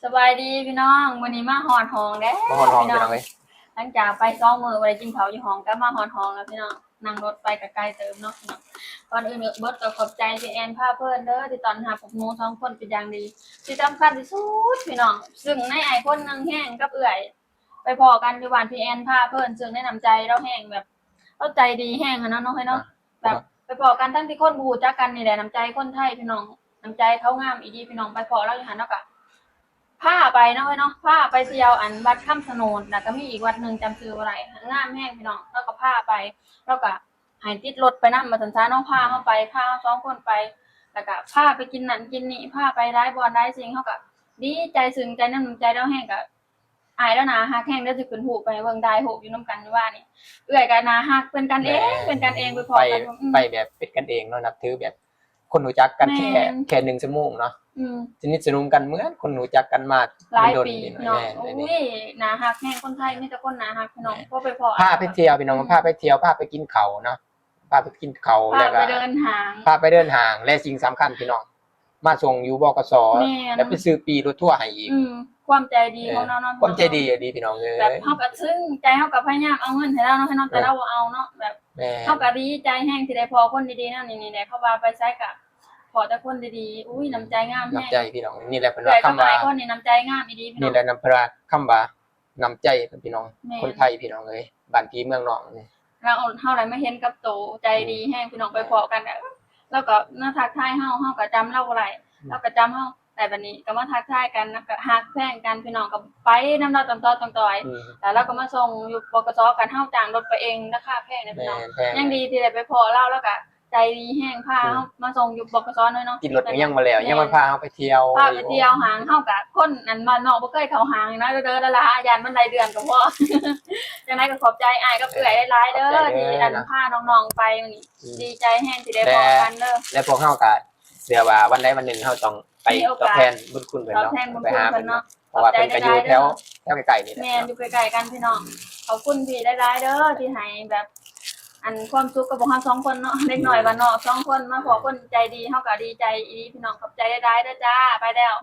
ສະບາຍດີພີ່ນ້ອງ ມື້ນີ້ມາຮອດຫ້ອງແລ້ວ ມາຮອດຫ້ອງພີ່ນ້ອງເອີຍ ຫຼັງຈາກໄປສອງມື້ບໍ່ໄດ້ກິນເຂົ້າຢູ່ຫ້ອງ ກັບມາຮອດຫ້ອງແລ້ວພີ່ນ້ອງ ນັ່ງລົດໄປກໍໄກເຕີບເນາະພີ່ນ້ອງ. ກ່ອນອື່ນເບິດກໍຂອບໃຈພີ່ແອນພາເພີນເດີ ທີ່ຕ້ອນຮັບພວກໜູສອງຄົນເປັນຢ່າງດີ ທີ່ສຳຄັນທີ່ສຸດພີ່ນ້ອງ ຊຶ່ງໃນອ້າຍຄົນໜຶ່ງແຮງກັບເອື້ອຍ ໄປພໍ້ກັນຢູ່ບ້ານພີ່ແອນພາເພີນ ຊຶ່ງໃນນ້ຳໃຈລາວແຮງແບບ ລາວໃຈດີແຮງຫັ້ນນະເນາະ ເອີຍເນາະ ແບບໄປພໍ້ກັນທັງທີ່ຄົນບໍ່ຮູ້ຈັກກັນນີ້ແຫຼະ ນ້ຳໃຈຄົນໄທພີ່ນ້ອງ ນ້ຳໃຈເຂົາງາມອີ່ຫຼີພີ່ນ້ອງ ໄປພໍ້ລາວຢູ່ຫັ້ນ ລາວກະພາໄປເນາະ ເອີຍເນາະ ພາໄປທ່ຽວອັນວັດຄຳຊະໂນດ ແລ້ວກະມີອີກວັດໜຶ່ງຈຳຊື່ບໍ່ໄດ້ ງາມແຮງພີ່ນ້ອງ ລາວກະພາໄປ ລາວກະໃຫ້ຕິດລົດໄປນຳວ່າຊັ້ນຊະເນາະ ພາເຮົາໄປ ພາເຮົາສອງຄົນໄປ ແລ້ວກະພາໄປກິນນັ້ນກິນນີ້ ພາໄປຫຼາຍບ່ອນຫຼາຍສິ່ງ ເຮົາກະດີໃຈ ຊື່ນໃຈນຳນ້ຳໃຈລາວແຮງ ກະ ອ້າຍລາວໜ້າຮັກແຮງ ດຽວຊິຂຶ້ນຮູບໄປໃຫ້ເບິ່ງ ຖ່າຍຮູບຢູ່ນຳກັນມື້ວານນີ້ ເອື້ອຍກໍໜ້າຮັກ ເປັນກັນເອງ ແມ່ນ ເປັນກັນເອງ ໄປພໍ້ກັນ ອືມ ໄປແບບເປັນກັນເອງເນາະ ນັບຖືແບບຄົນຮູ້ຈັກກັນແຄ່ ແມ່ນ ແຄ່ໜຶ່ງຊົ່ວໂມງເນາະ ອືມ ສະໜິດສະໜົມກັນເໝືອນຄົນຮູ້ຈັກກັນມາຫຼາຍປີເນາະ ແມ່ນ ໂອ້ຍ ໜ້າຮັກແຮງ ຄົນໄທມີແຕ່ຄົນໜ້າຮັກພີ່ນ້ອງ ແມ່ນ ພໍໄປພໍ້ ພາໄປທ່ຽວພີ່ນ້ອງ ອືມ ພາໄປທ່ຽວ ພາໄປກິນເຂົ້າເນາະ ພາໄປກິນເຂົ້າ ພາໄປເດີນຫ້າງ ພາໄປເດີນຫ້າງ ແລະສິ່ງສຳຄັນພີ່ນ້ອງ ມາສົ່ງຢູ່ ບກສ ແມ່ນ ແລ້ວໄປຊື້ປີ້ລົດທົວໃຫ້ອີກ ອືມ ຄວາມໃຈດີຂອງລາວເນາະ ເອີ ຄວາມໃຈດີອີ່ຫຼີພີ່ນ້ອງເອີຍ ແບບເຮົາກໍຊຶ້ງໃຈ ເຮົາກໍພະຍາຍາມເອົາເງິນໃຫ້ລາວເນາະ ແຕ່ລາວບໍ່ເອົາເນາະ ແບບ ແມ່ນ ເຮົາກໍດີໃຈແຮງທີ່ໄດ້ພໍ້ຄົນດີໆ ແນວນີ້ນີ້ແຫຼະ ເພາະວ່າໄປໃສກໍພໍ້ແຕ່ຄົນດີໆ ອຸ້ຍ ນ້ຳໃຈງາມແຮງ ນ້ຳໃຈພີ່ນ້ອງ ນີ້ແຫຼະເພິ່ນວ່າຄຳວ່າ ເອື້ອຍກັບອ້າຍຄົນນີ້ນ້ຳໃຈງາມອີ່ຫຼີພີ່ນ້ອງ ນີ້ແຫຼະນຳເພິ່ນວ່າຄຳວ່າ ນ້ຳໃຈພີ່ນ້ອງ ແມ່ນ ຄົນໄທພີ່ນ້ອງເອີຍ ບ້ານພີ່ເມືອງນ້ອງນີ້ ລາວ ເຮົາໄດ້ມາເຫັນກັບໂຕ ໃຈດີແຮງ ອືມ ພີ່ນ້ອງ ໄປພໍ້ກັນ ລາວກໍມາທັກທາຍເຮົາ ເຮົາກໍຈຳລາວບໍ່ໄດ້ ອືມ ລາວກໍຈຳເຮົາ ແຕ່ບັດນີ້ກໍມາທັກທາຍກັນ ແລ້ວກໍຮັກແພງກັນ ພີ່ນ້ອງ ກໍໄປນຳລາວຕອນຕໍ່ຕອນຕໍ່ ອືມ ແລ້ວລາວກໍມາສົ່ງຢູ່ ບກສ ກັນ ເຮົາຈ້າງລົດໄປເອງ ລາຄາແພງເດ້ພີ່ນ້ອງ ແມ່ນ ແພງ ຍັງດີທີ່ໄດ້ໄປພໍ້ລາວ ລາວກໍ ໃຈດີແຮງ ພາເຮົາ ອືມ ມາສົ່ງຢູ່ ບກສ ເນາະ ຕິດລົດກໍຍັງບໍ່ແລ້ວ ແມ່ນ ຍັງມາພາເຮົາໄປທ່ຽວ ພາໄປທ່ຽວ ຫາງເຮົາກະຄົນອັນບ້ານນອກ ບໍ່ເຄີຍເຂົ້າຫ້າງນະ ເດີໆ ລະລະ ຢ້ານມັນໄດ້ເດືອນກໍພໍ ຈັ່ງໃດກໍຂອບໃຈອ້າຍກັບເອື້ອຍຫຼາຍໆເດີ ຂອບໃຈເດີ ທີ່ອັນ ເນາະ ພານ້ອງໆໄປມື້ນີ້ ອືມ ດີໃຈແຮງທີ່ໄດ້ພໍ້ກັນເດີ ແລະ ແລະພວກເຮົາກະເຊື່ອວ່າວັນໃດວັນໜຶ່ງເຮົາຕ້ອງໄປ ມີໂອກາດ ຕອບແທນບຸນຄຸນເພິ່ນເນາະ ຕອບແທນບຸນຄຸນເພິ່ນເນາະ ໄປຫາເພິ່ນ ເພາະວ່າເພິ່ນກໍຢູ່ແຖວ ແຖວໃກ້ໆນີ້ແຫຼະ ແມ່ນ ຢູ່ໃກ້ໆກັນພີ່ນ້ອງ ຂອບຄຸນພີ່ຫຼາຍໆເດີ ທີ່ໃຫ້ແບບ ອັນ ຄວາມສຸກກັບພວກເຮົາສອງຄົນເນາະ ເດັກນ້ອຍ ອືມ ບ້ານນອກສອງຄົນ ມາພໍ້ຄົນໃຈດີ ເຮົາກໍດີໃຈອີ່ຫຼີພີ່ນ້ອງ ຂອບໃຈຫຼາຍໆເດີຈ້າ ໄປແລ້ວ.